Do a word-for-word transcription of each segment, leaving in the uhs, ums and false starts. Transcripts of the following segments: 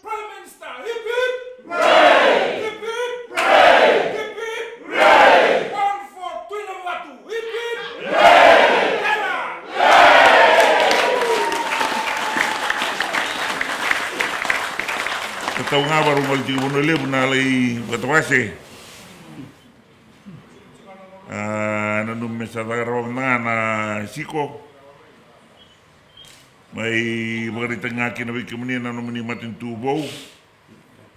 Prime Minister, hip hip! Hip hip! Hip hip! One for Tui Navuatu, hip hip! Hera! Tatau ga vakarau gole tiko Vanua Levu na lai vakatavase. A, nanuma me sa caka rawa mada ga na siko. Mai vakaraitaki ga kina vei kemuni na nomuni matanitu vou.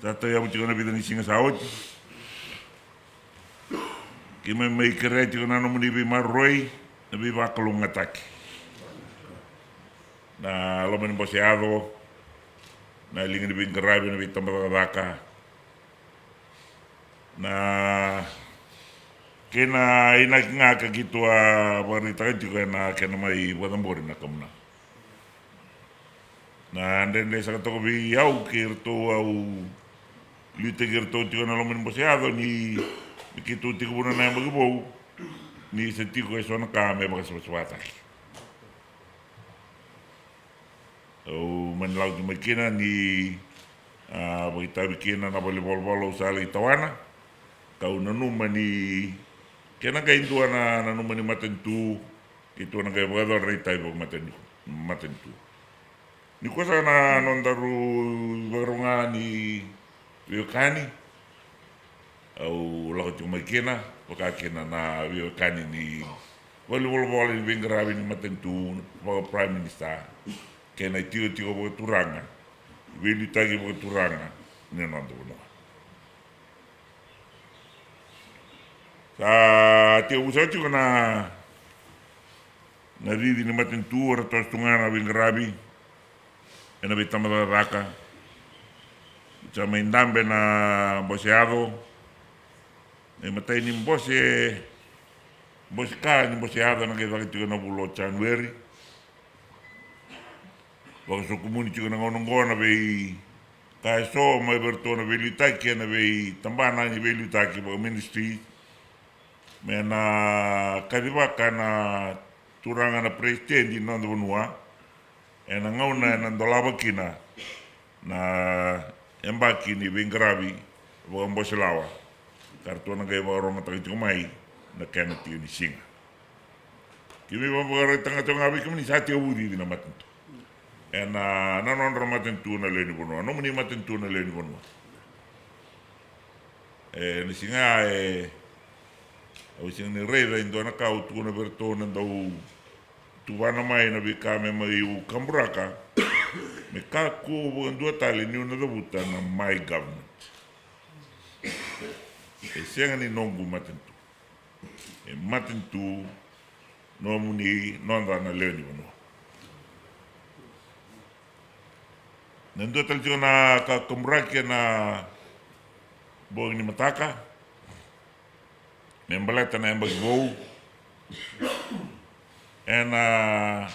Sa tauyavu tiko na vica ni siga sa oti. Keimami mai kerea tiko na nomuni veimaroroi, na veivakalougatataki. Na loma ni bose yaco, na liga ni veiqaravi, na veitabacakacaka. Na kena inaki ga ka keitou a vakaraitaka tiko ena kena mai vakacabori na kamunaga. Na dredre saka toka vei au kei iratou au liutaki iratou tiko na loma ni bose yaco ni, ni keitou tekivu na yabaki vou, ni sa tiko eso na ka me vakasavasavataki. Au mani lako tu mai kina ni, a, vakaitavi kina na valenivolavola au sa lai tawana. Kau nanuma ni kena qai dua na, nanuma ni matanitu, keitou na qai vakayacora na itavi vakamatanitu. Ni koya saka na nodaru ivakarau ga ni veiwekani. Au lako tiko mai kina, vaka kina na veiwekani ni valenivolavola ni veiqaravi ni matanitu, vaka Prime Minister, kei na itikotiko vakaturaga, veiliutaki vakaturaga ni noda vanua. Sa tekivu saka tiko na, na cici ni matanitu, era toso tu ga na veiqaravi ena veitabacakacaka. Sa mai dabe na bose yaco. Na imatai ni bose, bose ka ni bose yaco na qai caka tiko na vula o January. Vakasokumuni tiko na gauna oqo na veika eso mai vei iratou na veiliutaki ena veitabana ni veiliutaki vakaministry. Me na kacivaka na turaga na peresitedi ni noda vanua ena gauna ena dolava kina na yabaki ni veiqaravi vakabose lawa ka ratou na qai vakarogataka tiko mai na kena tiko ni siga. Keimami vakaraitaka tiko ga vei kemuni sa tekivu cici na matanitu. Ena, na nodra matanitu na lewe ni vanua, nomuni matanitu na lewe ni vanua. E, na siga e, au sega ni raica e dua na ka au tukuna vei iratou na dau tuvana mai na veika me mai u kaburaka. Me kakua vakadua tale niu na cavuta na my government. E sega ni noqu matanitu. E matanitu nomuni, noda na lewe ni vanua. Na dua tale tiko na ka kaburaki ena bogi ni mataka me baleta na yabaki vou. Ena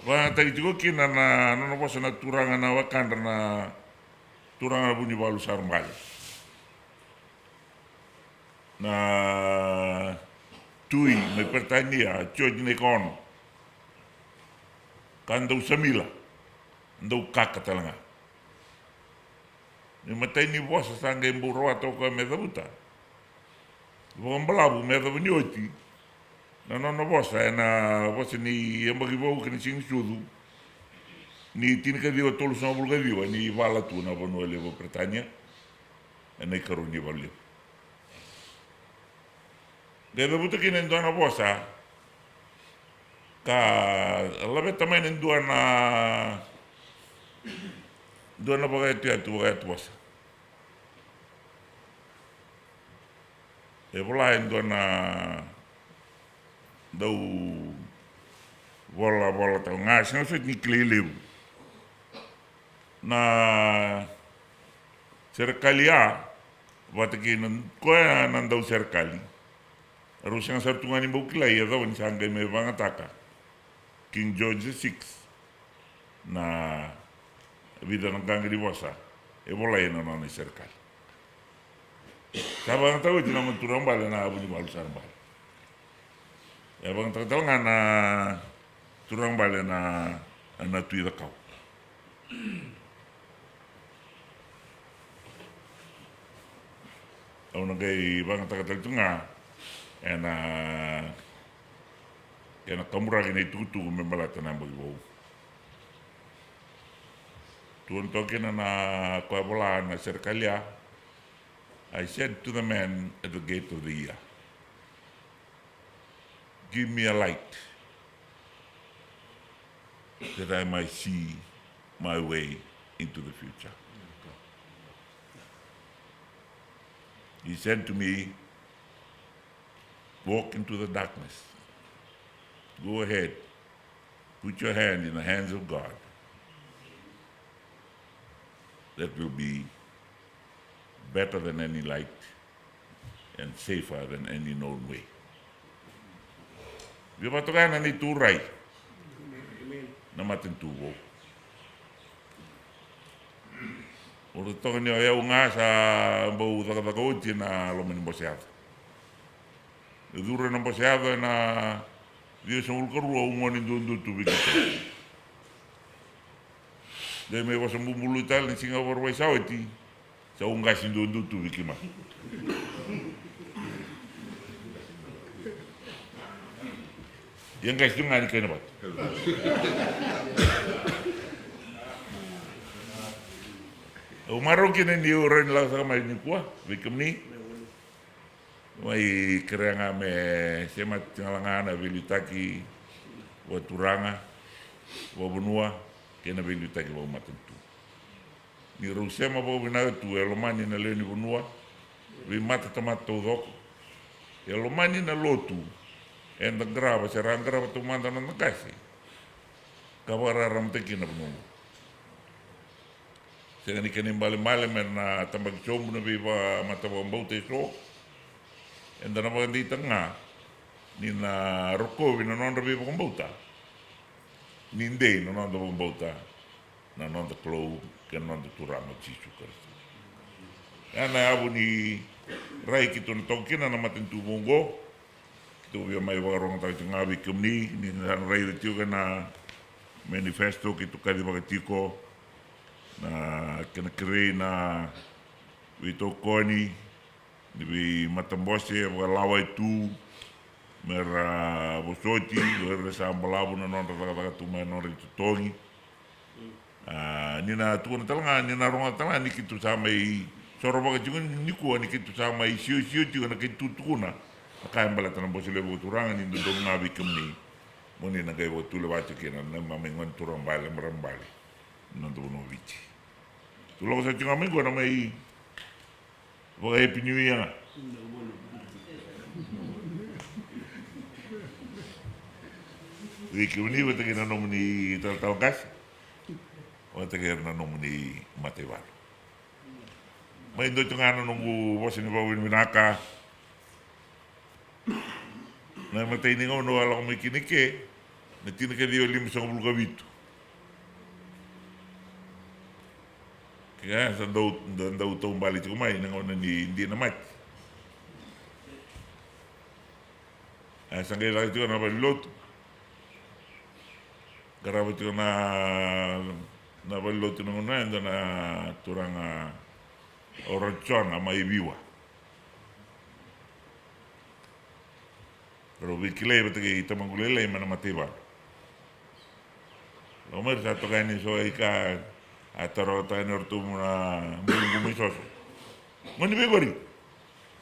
vakayagataki tiko kina na nona vosa na turaga na wekadra na turaga na Vunivalu Sarabale. Na tui mai Peritania, George na ikaono. Ka dau samila, dau kaka tale ga. Ni matai ni vosa sa qai bau rawata o koya me cavuta. Vakabalavu me yacova ni oti na nona vosa ena vosa ni yabaki vou kei na siga ni sucu ni tinikaciwa tolusagavulu ka ciwa ni vala tu na vanua levu o Peritania ena ikarua ni valu levu. Qai cavuta kina e dua na vosa ka laveta mai na dua na, dua na vakayatuyatu, vakayatu vosa. E vola e dua na dau volavola tau ga, sega soti ni kilai levu. Na serekali ya vata kei na koya na dau serekali. Rau sega sara tu ga ni bau kilai e cava ni sa qai mai vagataka King George the Six na vica na qaqa ni vosa e volai ena nona iserekali. Sa vagataka oti na matura bale na Vunivalu Sarabale. E vagataka tale ga na turaga bale na, na Tui Cakau. Au na qai vagataka tale tu ga ena kena kaburaki na itukutuku me baleta na yabaki vou. Tukuna toka kina na koya vola na serekali ya. I said to the man at the gate of the year, "Give me a light that I might see my way into the future." He said to me, "Walk into the darkness. Go ahead. Put your hand in the hands of God. That will be better than any light and safer than any known way." Via vakatoka yani na neitou rai na matanitu vou. Ura toka ni o yau ga sa bau cakacaka oti ena loma ni bose yaco. E curu ena bose yaco ena ciwasagavulu ka rua, au gone duadua tu vei keitou. Dei mai vosa bubului tale na siga Vakarauwai sa oti, sa au qase duadua tu vei keimami. Ia qase tu ga ni kai na vatu. Au marau kina niu rawa ni lako saka mai nikua vei kemuni. Mai kerea ga me semati tale ga na veiliutaki vakaturaga, vakavanua kei na veiliutaki vakamatanitu. Ni rau sema vakavinaka tu, e lomani na lewe ni vanua, veimatatamata taucoko. E lomani na lotu eda qarava se ra qarava taumada na noda qase ka vakararamataki kina na vanua. Sega ni kena ibalebale me na tabaki sobu na veivakamatavakabauta eso. Eda na vakadeitaka ga ni na rokovi na nodra veivakabauta ni dei na noda vakabauta na noda Kalou kei na noda Turaga o Jisu Karisito. Ya na yavu ni rai keitou na toka kina na matanitu vou oqo. Keitou via mai vakarogataka tiko ga vei kemuni ni na raica tiko na manifesto keitou kacivaka tiko, na kena kerei na veitokoni ni veimatabose vakalawai tu me ra vosoti o ira sa balavu na nodra cakacaka tu mai na nodra itotogi. A, ni na tukuna tale ga, ni na rogoca tale ga ni keitou sa mai sorovaka tiko nikua, ni keitou sa mai siosio tiko na keitou tukuna na ka e baleta na Bose Levu Vakaturaga ni dodonu ga vei kemuni mo ni na qai vakatulewa tiko kina na neimami gone turaga bale, marama bale, na noda vanua o Viti. Tou lako sara tiko ga mai qo na mai vaka Happy New Year ga vei kemuni vata kei na nomuni talatala qase, vata kei ira na nomuni mataivalu. Mai dua tiko ga na noqu vosa ni vakavinavinaka. Na imatai ni gauna au a lako mai kina i ke, na tinikaciwa limasagavulu ka vitu. Ke ga sa dau, da, dau taubale tiko mai na gauna ni dina mate. A sa qai caka tiko na valenilotu. Qarava tiko na, na valenilotu na gauna ya e dua na turaga o Rajona mai Viwa. Rau veikilai vata kei tamaqu lailai mai na mataivalu. Lako mai ra sa toka yani so i ka a tarogataka yani o ratou na bubu mai soso. Gone ni veivari?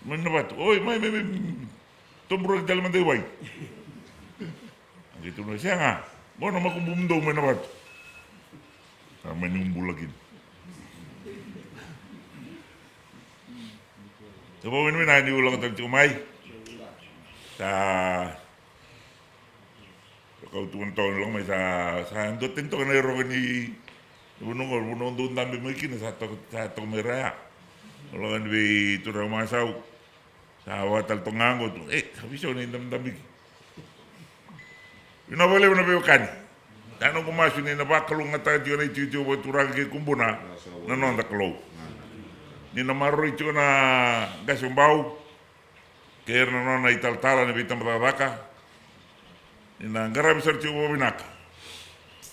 Gone ni Navatu? Oi, mai, mai, mai. Toburaki tale mada i wai. A qai tukuna, sega, qo na makubumudou mai Navatu. Sa mani bula kina. Sa vakavinavinaka niu lako tale tiko mai. Sa, sa kau tukuna toka ni lako mai sa, sa dua tani toka na iroka ni vanua qo, vanua dou dabe mai kina sa toka, sa toka mai ra ya. Lako yani vei turaga Masau. Sa vakatale toka ga qo tu, e, sa veisau na idabedabeki. Vinaka vakalevu na veiwekani. Sa noqu masu ni na vakalougatataka tiko na itikotiko vakaturaga kei Kubuna na noda Kalou. Ni na maroroi tiko na qase o Bau kei ira na nona italatala na veitabacakacaka. Ni na qaravi sara tiko vakavinaka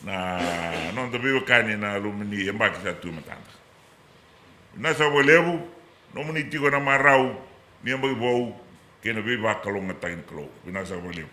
na noda veiwekani na loma ni yabaki sa tu e matada. Vinaka saka vakalevu nomuni tiko na marau ni yabaki vou kei na veivakalougatataki ni Kalou. Vinaka saka vakalevu.